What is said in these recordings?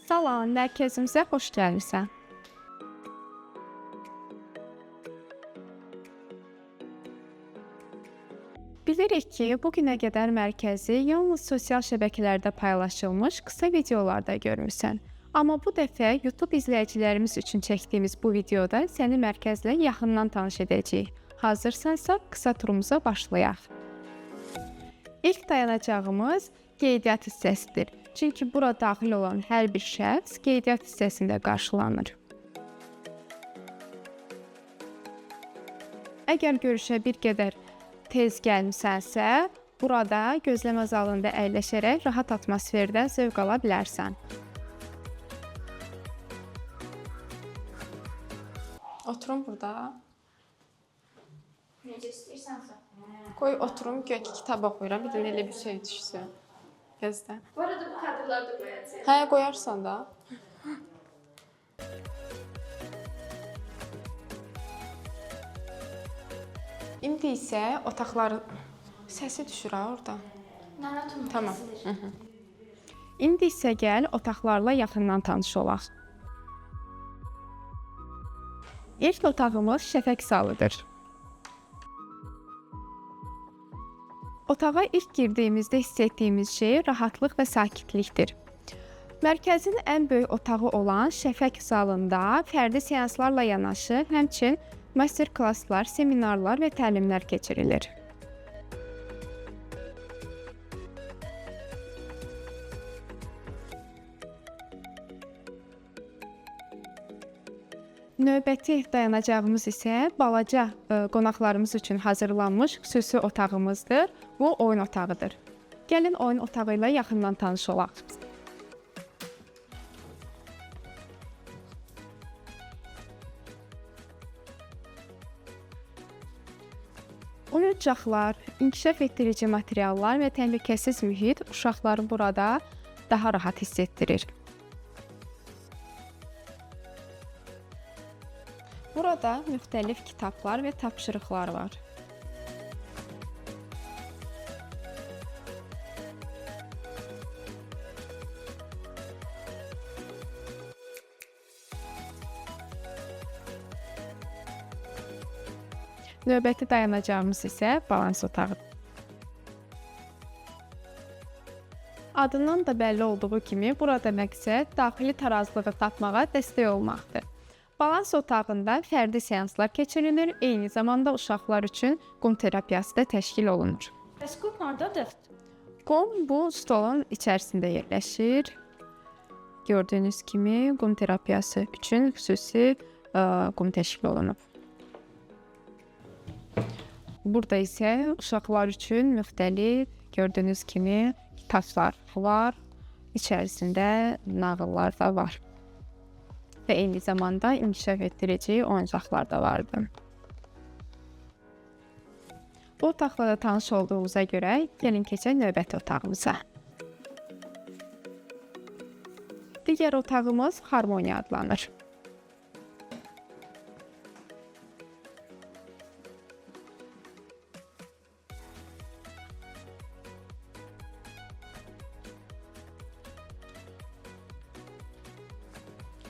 Salam, mərkəzimizə xoş gəlmisən. Bilirik ki, bu günə qədər mərkəzi yalnız sosial şəbəkələrdə paylaşılmış qısa videolarda görmüsən. Amma bu dəfə YouTube izləyicilərimiz üçün çəkdiyimiz bu videoda səni mərkəzlə yaxından tanış edəcəyik. Hazırsansa, qısa turumuza başlayaq. İlk dayanacağımız qeydiyyat hissəsidir. Çünki bura daxil olan hər bir şəxs qeydiyyat hissəsində qarşılanır. Əgər görüşə bir qədər tez gəlmisənsə, burada gözləmə zalında əyləşərək rahat atmosferdə zövq ala bilərsən. Oturum burada. Necə istəyirsənsə. Qoy oturum, güya ki kitab oxuyuram, bir dənə elə bir şey düşsün. Gözlə. Bu arada bu kadrları da qoyacağam. Hə, qoyarsan da. İndi isə otaqların səsi düşür ha orada. Narahat olma. Tamam. Kəsilir. İndi isə gəl otaqlarla yaxından tanış olaq. İlk otağımız şəfəq zalıdır. Otağa ilk girdiyimizdə hiss etdiyimiz şey rahatlıq və sakitlikdir. Mərkəzin ən böyük otağı olan şəfəq zalında fərdi seanslarla yanaşı, həmçinin master-klasslar, seminarlar və təlimlər keçirilir. Növbəti dayanacağımız isə balaca qonaqlarımız üçün hazırlanmış xüsusi otağımızdır. Bu oyun otağıdır. Gəlin oyun otağı ilə yaxından tanış olaq. Oyuncaqlar, inkişaf etdirici materiallar və təhlükəsiz mühit uşaqları burada daha rahat hiss etdirir. Burada müxtəlif kitablar və tapşırıqlar var. Növbəti dayanacağımız isə balans otağı. Adından da bəlli olduğu kimi burada məqsəd daxili tarazlığı tapmağa dəstək olmaqdır. Balans otağında fərdi seanslar keçirilir, eyni zamanda uşaqlar üçün qum terapiyası da təşkil olunur. Bəs qum hardadır? Qum bu stolun içərisində yerləşir. Gördüyünüz kimi qum terapiyası üçün xüsusi qum təşkil olunub. Burada isə uşaqlar üçün müxtəlif gördüyünüz kimi kitablar var. İçərisində nağıllar da var. Və eyni zamanda inkişaf etdirici oyuncaqlar da vardı. Bu otaqla da tanış olduğumuza görə gəlin keçək növbəti otağımıza. Digər otağımız Harmoniya adlanır.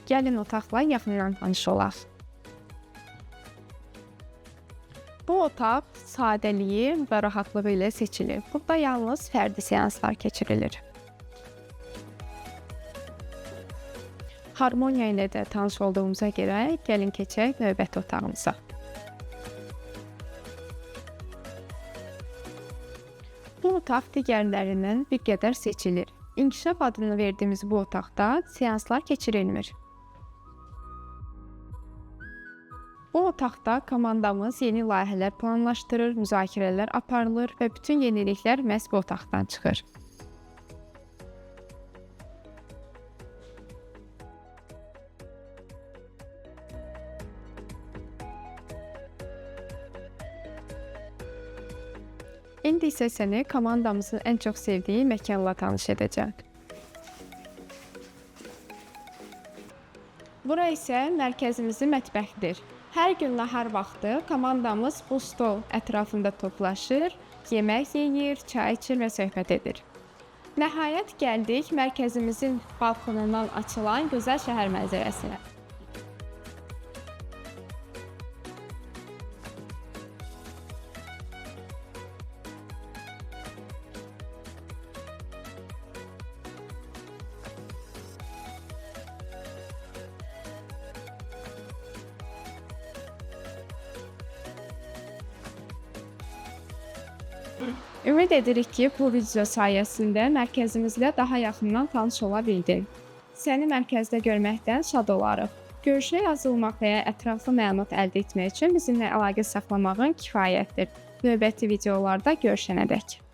Gəlin otaqla yaxından tanış olaq. Bu otaq sadəliyi və rahatlığı ilə seçilir. Burada yalnız fərdi seanslar keçirilir. Harmoniya ilə də tanış olduğumuza görə gəlin keçək növbəti otağımıza. Bu otaq digərlərindən bir qədər seçilir. İnkişaf adını verdiyimiz bu otaqda seanslar keçirilmir. Bu otaqda komandamız yeni layihələr planlaşdırır, müzakirələr aparılır və bütün yeniliklər məhz bu otaqdan çıxır. İndi isə səni komandamızın ən çox sevdiyi məkanla tanış edəcəm. Bura isə mərkəzimizin mətbəxidir. Hər gün nahar vaxtı komandamız bu stol ətrafında toplaşır, yemək yeyir, çay içir və söhbət edir. Nəhayət gəldik mərkəzimizin balkonundan açılan gözəl şəhər mənzərəsinə. Ümid edirik ki, bu video sayəsində mərkəzimizlə daha yaxından tanış ola bildin. Səni mərkəzdə görməkdən şad olarıq. Görüşə yazılmaq və ya ətraflı məlumat əldə etmək üçün bizimlə əlaqə saxlamağın kifayətdir. Növbəti videolarda görüşənədək.